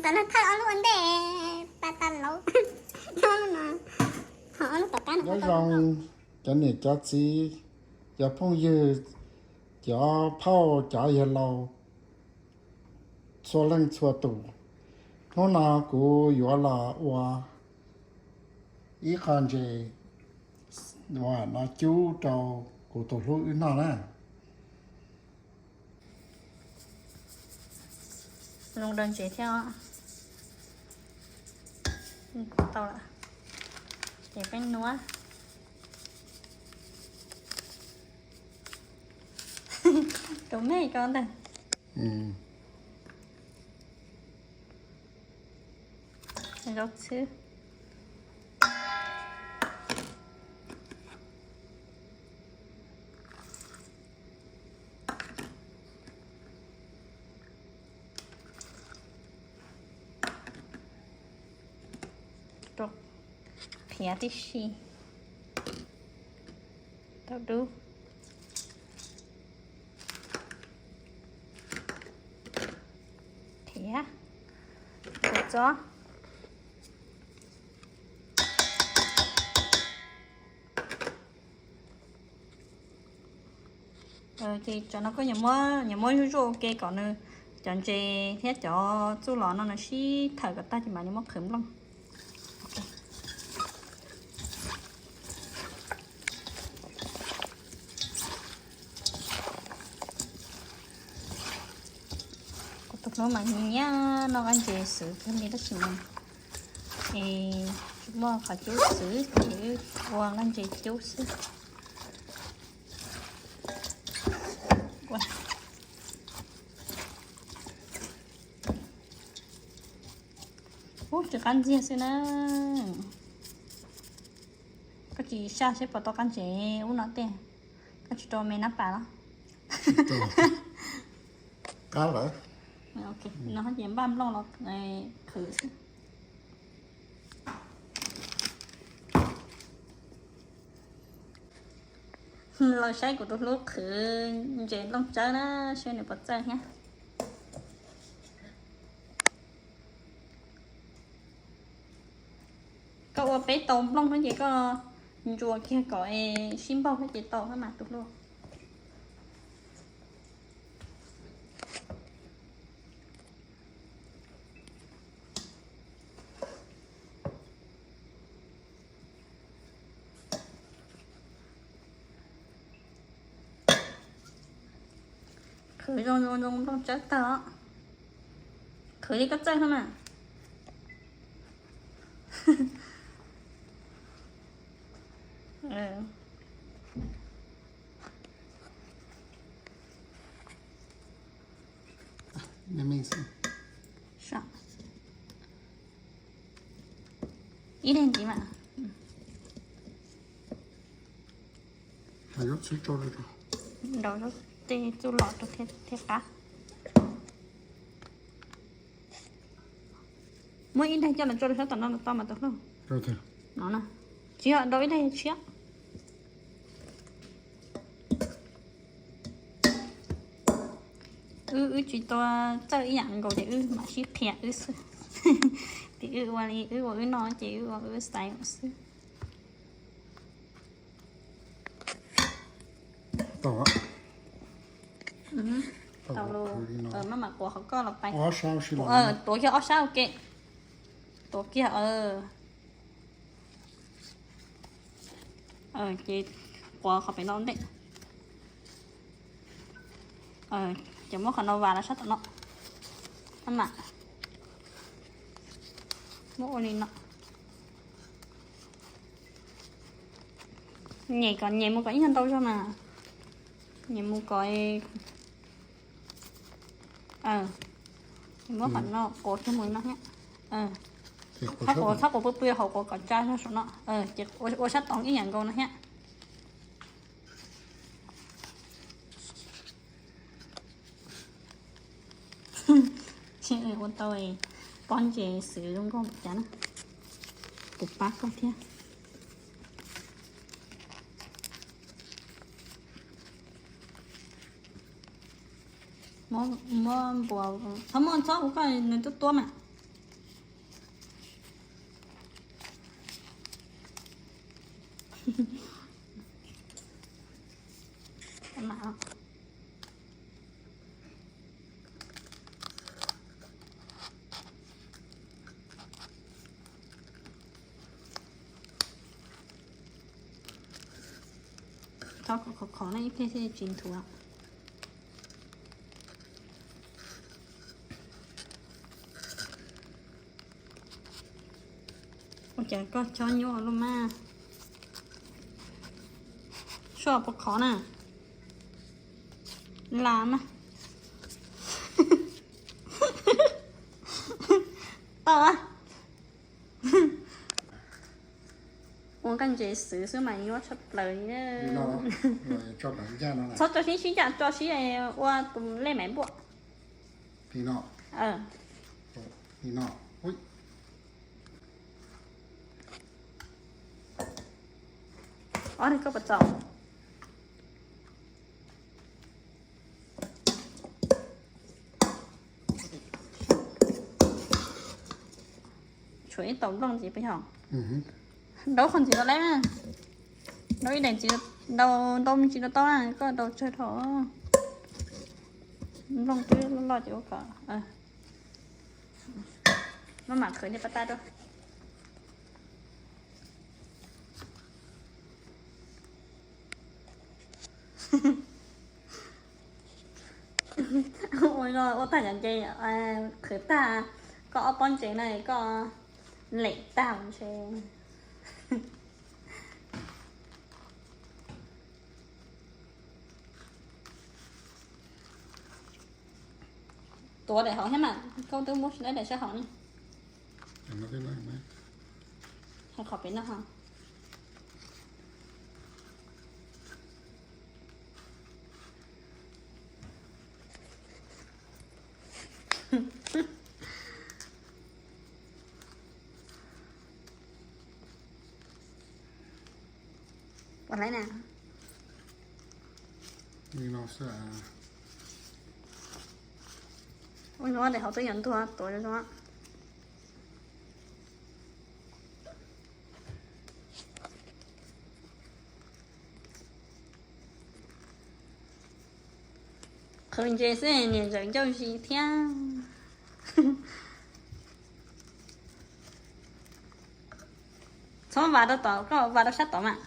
Tam no thawj ob lub ua ntej, tas tas lauv, nyob lub no, ho ob lub tom qab no. Nyob zoo cov niam cov txiv, cov phooj ywg, cov phauj cov yawg laus txhua leej txhua tus. Hnub no kuv yuav los ua ib qho ntses uas no cub rau kuv tus hlub wb noj na. Zoo daws ntsev thiab. Tau lawm. Ces peb nuav. Tus me ko ntag. Zaub txhwb. Rau qhiav tib si. Tau dub. Qhiav. Tus txob. Ces cov no koj yuav muab zuj zuaj ua ke kom nws, cov ntses thiab cov txuj los no nws sib thawm kom tag ces mam li muab qhwv nplooj. Kuv tus hlub mas nyiam noj nqaij ntses xwb kawg li tab sis mas es tsis muaj qhov cub xwb ces ua nqaij ntses cub xwb. Ub, tsis qab ntxiag xwb na. Koj tsis saj seb puas tau qab ntsev ub no tej. Koj tsis rau me nab pas los? Qab lawm. No ces npaj nplooj los qhwv xwb. Los saib kuv tus hlub qhwv ntses nplooj tsawb na, saib nws puas txawj thiab. Koj ua peb tau nplooj xwb ces koj ntsuas kiag kom sib npaug xwb ces tau mas tus hlub. Qhwv zoo zoo zoo nplooj tsawb tag. Qhwv li koj txawj xwb mas. Ib leeg ntxiv mas. Nrau tej txuj lom rau thiaj qab. Muab ib daig coj los tso rau sab tom no los tau mas tus hlub. No na. Tsis yog, nrau ib daig tshiab. Wb, wb tsis tau txawj ib yam nkaus ces wb mam sib qhia wb xwb. Ces wb ua li wb ua wb noj ces wb ua wb style xwb. Tau. Tau, maj mam quav qhov koj los pais. Tuav kiag ob sab ua ke. Tuav kiag. Ces quav qhov pem no ntej. Ces muab qhov no vas los sab tom no. Maj mam muab ua li no. Nyem kom nyem mus kom ib nyuag ntau zog mas. Nyem mus kom, muab qhov no quav kiag mus li no thiab. Txhob quav, txhob quav pw pw hauv, quav kom tsa zog saum no. Ces ua sab toov ib yam nkaus no thiab. Ua tau pob ntses xwb zoo nkauj cas na. Kuv pab koj thiab. Muab npua, txhob muab, txhob ua koj nws tuab tuab mas. mam. Txhob khov khov na, ib pliag thiaj tsis nthuav. Ua cas koj chob nyuaj luaj mas. Soj puas khov na? Lam mas. Tau a. Ua nqaij ntses xwb xwb mas nyuaj tshaj plaws li. Txhob tso sib sib ncaj, tso sib ua tus lej maiv npuaj. Ob, koj puas txaus? Tshuav ib tau nplooj ntxiv puas yog? Ntaus qhov ntxiv tau lawm. Ntaus ib daim ntxiv, ntaus ntau me ntsis tau tau na, koj ntaus tsawg dhau. Nplooj twb loj loj ces ua kom. Maj mam qhwv tej pab tab rau. Ua no ua tag cov ntses, qhwv tag, koj ob pob ntses no koj lem tag ntshe. Tuav daim hauv thiab mas, koj twb muab daim sab hauv ne. Qhov pem no ho. Ua lawm na. Ua no daim hauv twb yuav ntuag tuav zoo. Qhwv ntses xwb niam ntxawm ncauj zis thiab. Txhob vas rau tom, koj vas rau sab tod mas.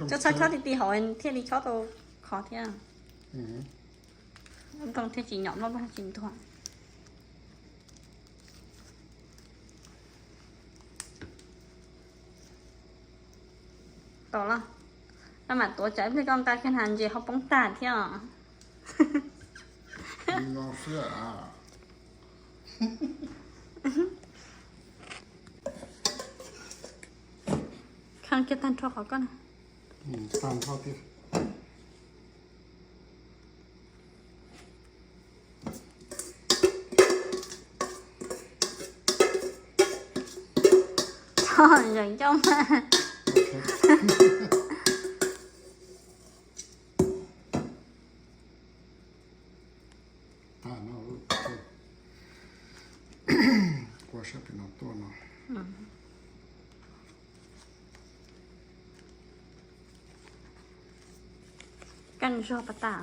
Txhob chob ti ti hauv thiaj li chob tau khov thiab. Nplooj thiaj tsis nyom, nplooj thiaj tsis ntuag. Tau los, koj mam tuav tsam ib pliag koj nqa kiag hnav ntses ho poob tag thiab os. Khaj kiag tag nrho qhov koj na. Txhob zeem coj mas. Koj zog pas tas.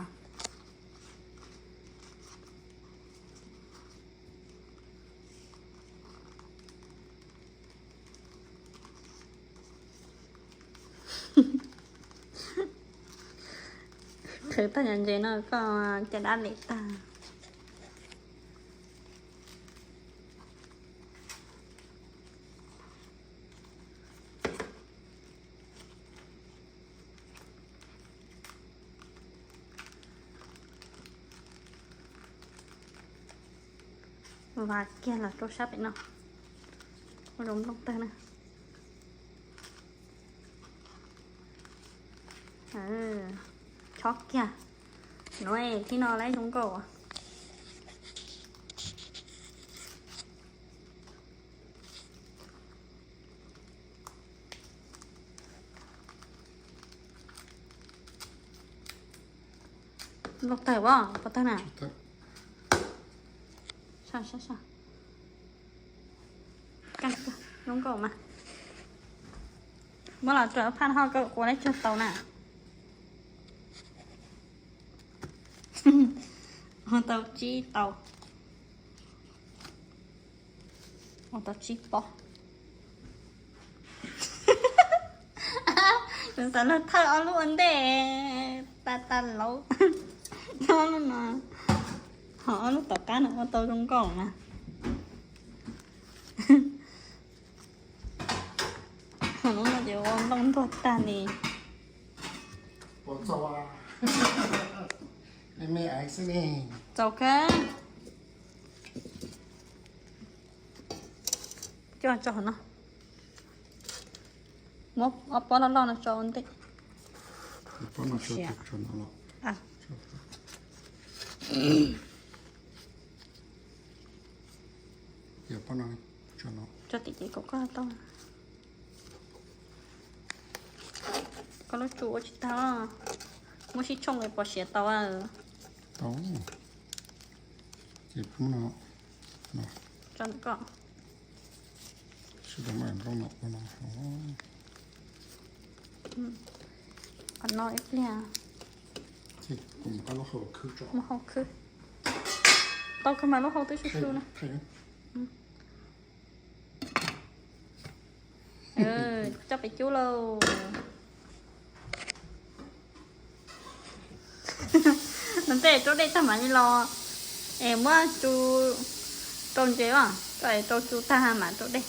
Qhwv tag cov ntses no koj caj dab lem tag. Vas kiag los rau sab pem no, ua rau nplooj tawg na. Chob kiag. Nuav thib no lawm zoo nkauj. Los tawg as, pov tawg na. Zoo nkauj mas. Muab los rau phaj ho koj ua leb tsag tau na. Ua tau tsib tau. Ua tau tsib pob. Kuv xav los thawj ob lub ua ntej, tas tas lauv. Ob lub no, ho ob lub tom qab no ua tau zoo nkauj mas. Ho lub no ces ua nplooj ntuag tag li. Txaus kawg. Coj tso no. Muab ob pob loj loj no tso ua ntej. Tso tim ces kom koj tau. Koj lub tsu ua tsis tag, muab sib tshooj pom siav tau. Tau. Ces pub no, tso koj. Sib tau mas nplooj no ua no. Qhov no ib pliag. Muab hau khwb. Tau kawg mas lub hau twb su su na. Coj pem cub lauj. Ntej rau dej tag mam li los es muab tsu rau ntses os, koj es rau tsu tag mam rau dej.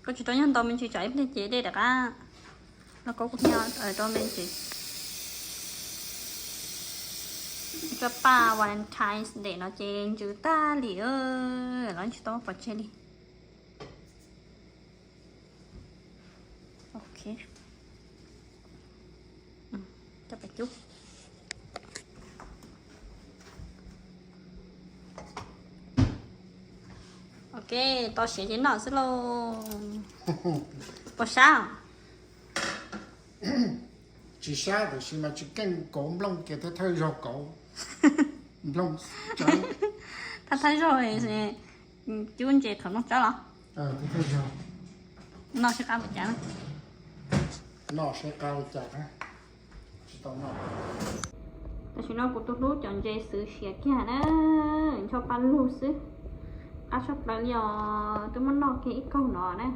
Koj tsis rau nyuag ntau me ntsis tsam ib pliag ces dej rov qab los kov kuv hnyo rau me ntsis. Cov paj Valentine's Day no ces ntsws tag li, los tsis tau pov tseg li. Ok. Cov pem cub. Ok, tau siav ces noj xwb lauj. Puas sab? Tsis sab tiam sis mas tsis keej kauv nplooj kiag, thawj thawj zaug kauv nplooj tsawb. Thawj thawj zaug cub ntses qhwv nplooj tsawb los? Noj sib qab li cas? Noj sib qab li cas? Tam sim no kuv tus hlub cov ntses xwb siav kiag na, ncho pa lug xwb. Qab tshaj plaws li os, twb muab noj kiag ib kaug no na.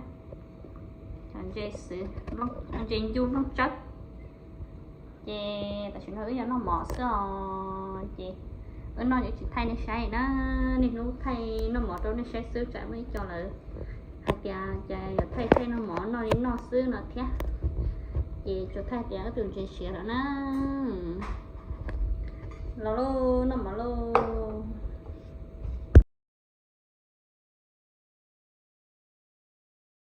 Cov ntses xwb, ntses ncu nplooj tsawb. Ces tam sim no wb yuav noj mov xwb os, ces wb noj yuav tsis thaij nej saib na, niaj hnub thaij noj mov rau nej saib xwb tsam muaj ib co lawv hais tias cas yuav thaij thaij noj mov noj li noj xwb no thiab. Ces tsuas thaij tias wb tus ntses siav lawm na. Los lauj, noj mov lauj.